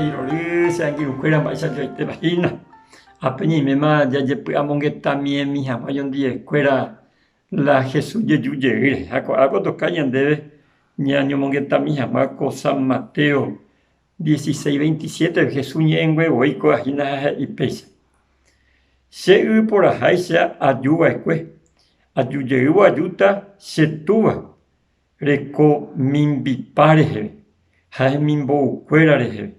Peteĩ rory che angirũkuéra mba'éicha joaitéva hína. Ápe ñaiméma jajepy'amongetamiemi hag̃ua oñondivekuéra la Jesús jeju jeýre. Ha ko'ápe otoka ñandéve ñañomongetami hag̃ua ko San Mateo 16, 27 Jesús ñe'ẽngue voi kóva hína ha he'i péicha, Che yvyporaháicha aju va'ekue, aju jeývo ajúta che Túva reko mimbipa reheve ha hemimboukuéra reheve,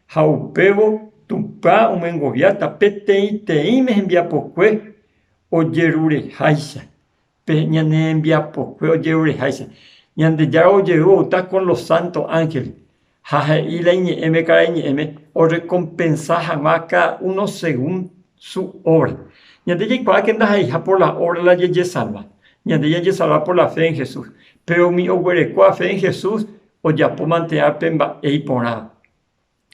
ha upévo Tupã omyengoviáta peteĩteĩme hembiapokue ojerureháicha. Pe ñane rembiapokue ojerureháicha, Ñandejára ojey outa con los santos ángeles, ha he'i la iñe'ẽme karai ñe'ẽme orrekompensa hag̃ua káda uno según su obra. Ñande jaikuaáke ndaha'eiha por la obra la jajesalva, ñande jajesalva por la fe en Jesús, péro umi oguerekóva fe en Jesús ojapo mante'a pe mba'e iporãva.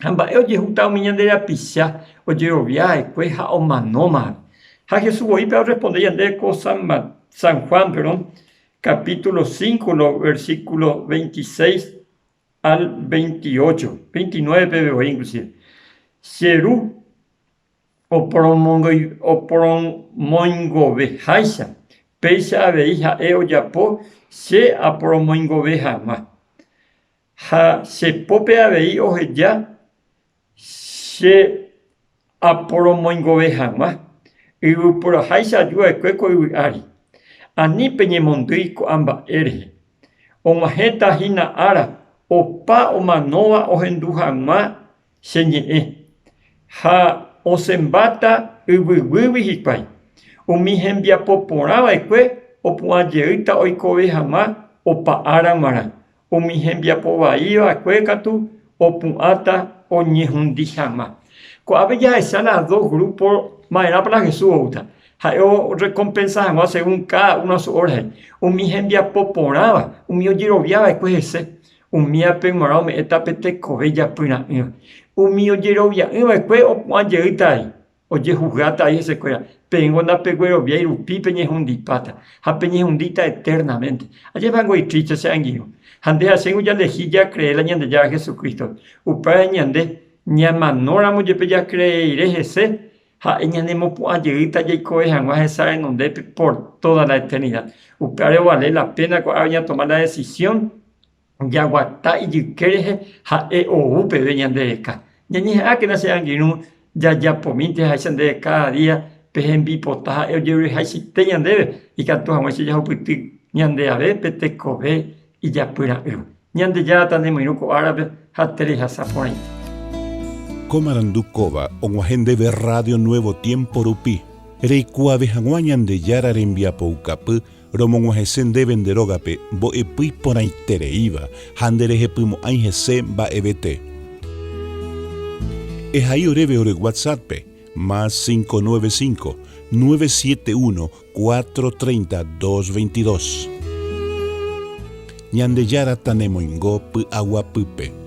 Ha mba'e ojehúta umi ñande rapicha ojerovia va'ekue ha omanómava. Ha Jesús voi pe orresponde ñandéve ko San Juan, perdón, capítulo 5, los versículos 26 al 28, 29 peve voi inclusive. Che Ru oporomoingoveháicha, péicha avei ha'e ojapo che aporomoingove hag̃ua. Ha che pópe avei oheja che aporomoingove hag̃ua, yvyporaháicha aju va'ekue ko yvy ári. Ani peñemondýi ko'ã mba'e rehe. Og̃uahẽta hína ára opa omanóva ohendu hag̃ua che ñe'ẽ, ha osẽmbáta yvyguýgui hikuái. Umi hembiapo porã va'ekue opu'ã jeýta oikove hag̃ua opa ára g̃uarã, Umi hembiapo vai va'ekue katu opu'ãta oñehundi hag̃ua. Ko'ápe jahecha la dos grúpo ma'erãpa la Jesús oúta. Ha'e orrekompensa hag̃ua según káda uno su óvra he'i. Umi hembiapo porãva, umi ojerovia va'ekue hese, umívape g̃uarã ome'ẽta pe tekove ijapyra'ỹva. Umi ojerovia'ỹ va'ekue opu'ã jeýta avei. Ojehusgáta avei hesekuéra, peẽngo ndapegueroviái rupi peñehundipáta, ha peñehundíta eternamente. Ajépa ningo itríste che angirũ. Ha nde ha chéngo jalehi jakree la Ñandejára Jesucristo-re. Upévare ñande ñamanóramo jepe jakreeire hese, ha'e ñanemopu'ã jeýta jaikove hag̃ua hesa renondépe por toda la eternidad. Upévare ovale la pena ko'ág̃a ñatoma la decisión Jaguata ijyke rehe ha'e ou peve ñande reka. Ñañeha'ãkena che angirũ jajapomínte háicha ndéve káda día pe hembipota ha'e ojerurehaichaite ñandéve ikatu hag̃uáicha jahupyty ñande ave pe tekove ijapyra'ỹva. Ñandejára tanemoirũ ko árape ha terehasa porãite. Ko marandu kóva og̃uahẽ ndéve Radio Nuevo Tiempo rupi, reikuaave hag̃ua Ñandejára rembiapoukapy Romog̃uahẽse ndéve nde rógape mbo'epy iporãitereíva ha nderehepymo'ãi hese mba'evete. Ehai oréve ore WhatsApp-pe, más 595, 971 430 222. Ñandejára tanemoingo py'aguapýpe.